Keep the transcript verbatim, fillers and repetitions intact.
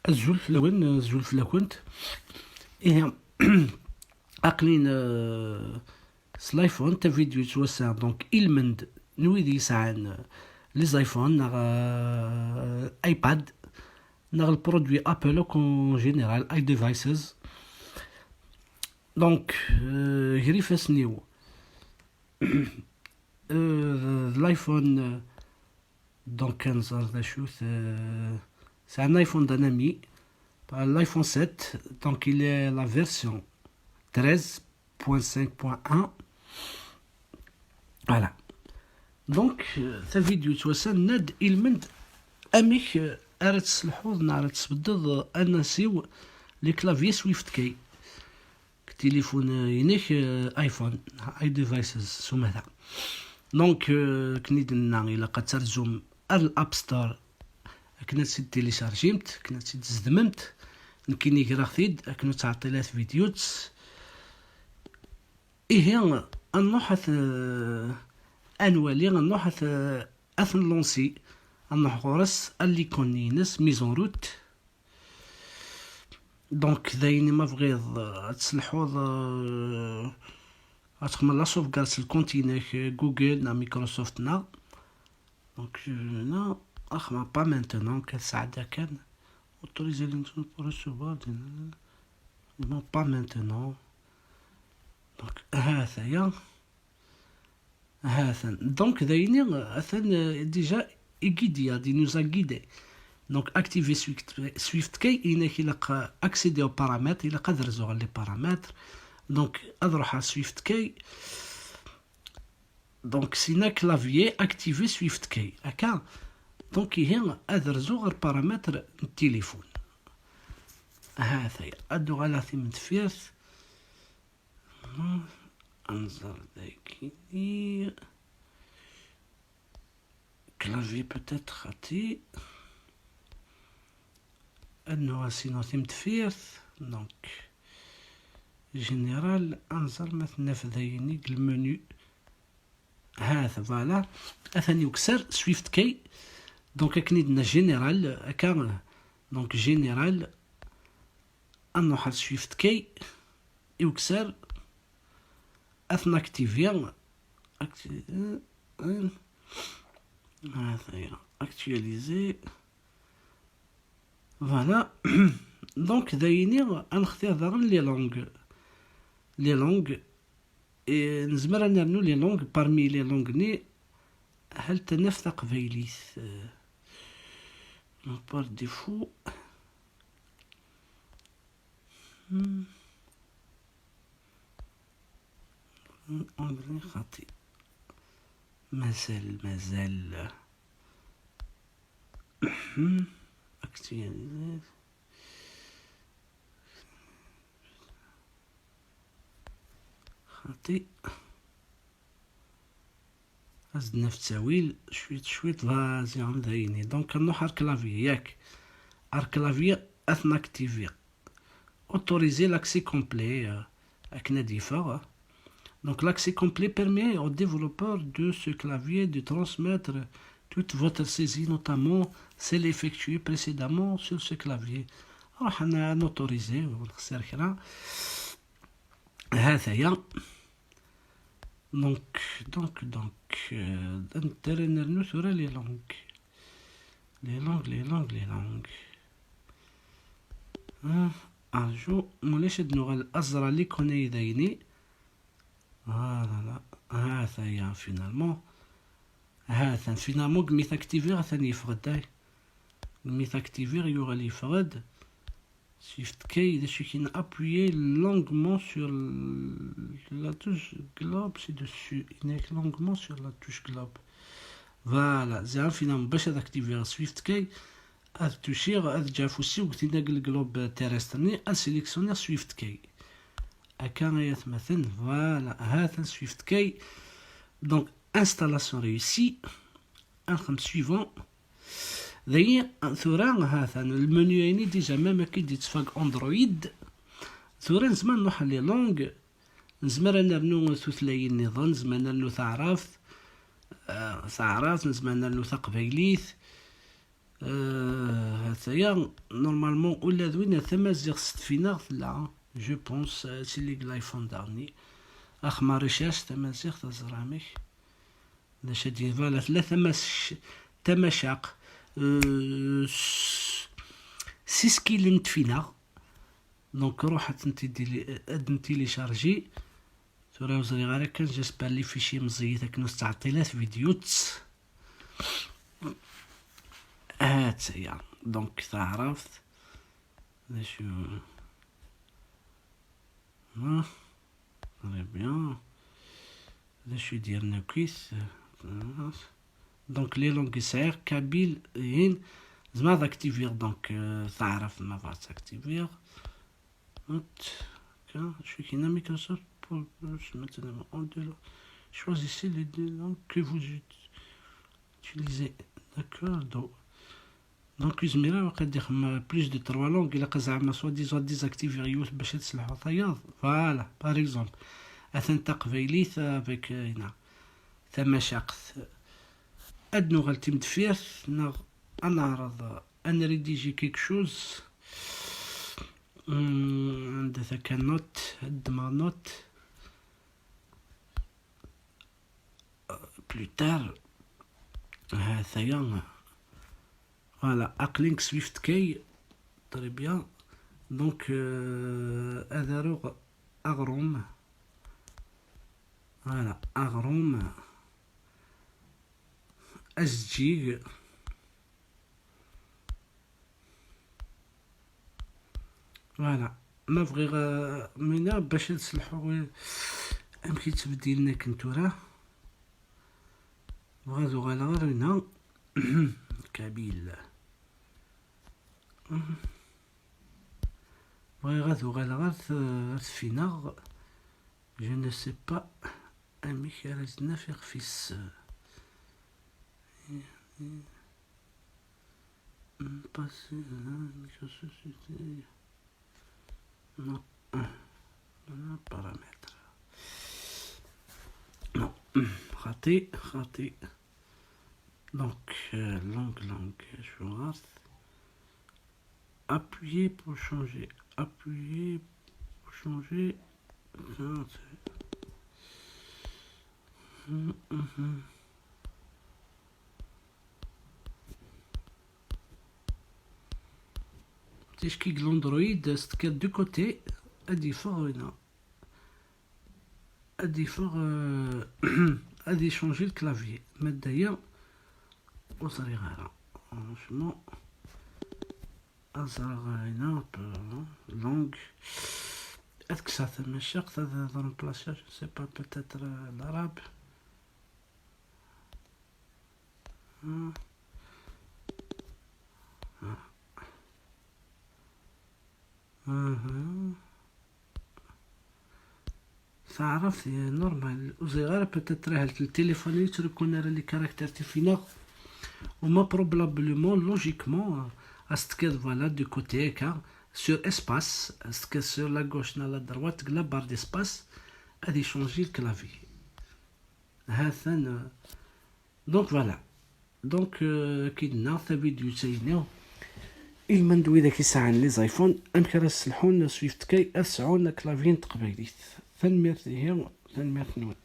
Azul fell-awen, azul fell-akent. Ihi, aqlin, euh, s l'iPhone, tavidyut yettwasan, donc, ilmend n wid yesɛan, euh, les iPhones, neɣ, euh, iPad, neɣ le produit Apple akk en général, iDevices. Donc, euh, grif-asen-iw. Euh, l'iPhone, euh, Donc, ad nẓer d acu-t, euh, c'est un iPhone d'un ami, l'iPhone sept, donc il est la version treize point cinq point un. Voilà. Donc, euh, tavidyut yettwasan, nenna-d ilmend amek, euh, ara tesselḥuḍ neɣ ara tesbeddeḍ, euh, anasiw, les claviers SwiftKey. Tilifun-inek, euh, iPhone, iDevices s umata. Donc, euh, akken i d-nenna, ilaq ad terzum ar l'App Store akken ad tt-id-téléchargimt, akken ad tt-id-tzedmemt. Nekkini greɣ-t-id akken ur ttɛeṭṭilat vidyut. Ihi, ad nruḥ ad t-, ad nwali, ad nruḥ ad t-, ad t-nlansi, ad nruḥ ɣur-s, à l'icône-ines, mise en route. Donc, d ayen i ma tebɣiḍ, euh, ad tesselḥuḍ, euh, ad txedmeḍ la sauvegarde s lkunt-inek, euh, Google neɣ Microsoft neɣ. Donc, euh, non, axma pas maintenant, que ça dépend. Autoriser l'internet pour recevoir des, non, pas maintenant. Donc, ha-t-aya. Ha-t-an. Donc, d ayen i, atan, euh, déjà, iguidi-aɣ-d, il nous a guidés. Donc, activer Swift, SwiftKey, inek ilaq, euh, accéder aux paramètres, ilaq ad rzuɣ les paramètres. Donc, ad ruḥeɣ SwiftKey. Donc, sina clavier, activer SwiftKey. Akka. Donc, ihi, ad rzuɣ ɣer paramètres n tilifun. Ha-t-aya. Ad uɣaleɣ timendeffirt. Anẓar dagi. Clavier peut-être xati. Ad nuɣal sinu timdeffirt. Donc, général, anẓar ma tennaf dayen i le menu. Ha-t, voilà. Atan yukser, SwiftKey. Donc, akken i d-nenna général, akka, donc, général, ad nruḥ ar SwiftKey, yukser, ad t-naktivi, acti-, euh, euh, ah, ça y est, actualiser. Voilà. Donc, d ayen i, ad nextir daɣen les langues. Les langues. Et nezmer ad nernu les langues, parmi les langues-nni, hal ad naf taqbaylit, euh, par défaut. Hmm. Anglais xati. Mazal, mazal. Hmm. Actualiser. Xati. Ad naf ttawil, cwiṭ, cwiṭ, vas-y, am dayni. Donc, ad nruḥ ar clavier, yak. Ar clavier, ad t-naktivi. Autoriser l'accès complet, euh, akken ad yeffeɣ. Donc, l'accès complet permet au développeur de ce clavier de transmettre toute votre saisie, notamment celle effectuée précédemment sur ce clavier. Alors, on a autorisé, on a هذايا. Donc, donc, donc, euh, anta ara nernu tura les langues. Les langues, les langues, les langues. Ah, arju, ma ulac ad nuɣal ad nẓer l'icône-ayi dayni. Ah, là, là. Ah, ça y est, finalement. Ah, ça, finalement, mi t-activiɣ, atan yeffeɣ-d. Mi t-activiɣ, yuɣal yeffeɣ-d. SwiftKey, d acu i k-yenna, appuyer longuement sur l-, la touche globe ci-dessus. Yenna-k longuement sur la touche globe. Voilà, ziɣ finalement bac ad activiɣ SwiftKey, ad tuciɣ, ad ǧǧeɣ afus-iw deg tinna deg le globe terrestre-nni, ad sélectionner SwiftKey. Akka ay atmaten, voilà, ha-t-an SwiftKey. Donc, installation réussie. Ad nxedm suivant. Dayi, tura, ha-t-an, le menu-ayni, déjà, même akken i d-yettfag Android. Tura, nezmer nruḥ les langues, nezmer ad nernu tutlayin nniḍen, nezmer ad nernu taɛrabt, euh, taɛrabt, nezmer ad nernu taqbaylit, euh, Aya, normalement, ula d win tamaziɣt s tfinaɣ tella, je pense, euh, si lig l'iPhone darni. Axma recherche tamaziɣt, ad ẓreɣ amek. D acu ad d-, voilà, tella tamac-, tamacaq, euh, s-, s iskilen n tfinaɣ. Donc, ruḥ ad tent-id-, ad n-télécharger. Tura ur ẓriɣ ara kan, j'espère les fichiers meẓẓiyit akken ur tettɛeṭṭilat vidéo-tt. Ha-tt-aya. Donc, taɛrabt. D acu? Ah, très bien. D acu i d-yerna akkit? Donc, les langues i sɛiɣ, kabyle, ihin, zemreɣ ad activiɣ, donc, euh, taɛrabt ma bɣiɣ ad activiɣ. Hop, tiens, je suis dans Microsoft pour, je suis maintenant en deux langues. Choisissez les deux langues que vous ut-, utilisez. D'accord, donc, donc, izmir ad d-ixdem plus de trois langues, ilaq zeɛma soi-disant ad désactiviɣ yiwet bac ad telḥu tayeḍ. Voilà, par exemple. Atan taqbaylit avec, euh, hina, tamacaqt. Ad nuɣal timdeffirt, neɣ ad neɛreḍ ad nrédiger quelque chose. Hmm, anda taka note, ad ddmeɣ note. Plus tard. Ha-t-aya. Voilà, aql-i deg Swift Key. Très bien. Donc, euh, ad aruɣ aɣrum. Voilà, aɣrum. Azeǧǧig. Voilà. Ma bɣiɣ, euh, mini bac ad selḥuɣ, euh, amek i ttbeddilen akken tura. Bɣiɣ ad uɣaleɣ ar hina. Kabyle. Bɣiɣ ad uɣaleɣ ar t-, ar tfinaɣ. Je ne sais pas amek ara s-naf ixef-is. Passer, hein, sur ce sujet. Non. Non, paramètres. Non. Raté, raté. Donc, euh, langue, langue, je vais voir. Appuyer pour changer. Appuyer pour changer. Ah, c'est- Mhm, mhm. Ticki deg l'Android, c'est-à-dire du côté, ad yeffeɣ hina. Ad yeffeɣ, euh, ad yechangi le clavier. Ma d aya, ur ẓriɣ ara. Franchement, ad ẓreɣ hina, euh, langue. Ad kkseɣ tamacaqt, ad remplacer, je ne sais pas, peut-être, euh, l'arabe. Ah. Ah. Mhm. Taɛrabt, eh, normal. Ur ẓriɣ ara, peut-être, ahat le téléphone ur yettrukkun ara les caractères tifinaɣ. Uma probablement, logiquement, euh, ad s-tekkiḍ, voilà, du côté akka, sur espace, ad s-tekkiḍ sur la gauche neɣ la droite, deg la barre d'espace, ad yechangi le clavier. Ha-t-an, euh, donc voilà. Donc, euh, akken i d-nenna, tavidyut-agi, i lmend n widak yesɛan les iPhones, amek ara sselḥun Swift Key ad sɛun aklavyi n teqbaylit. Tanemmirt ihi, tanemmirt-nwen.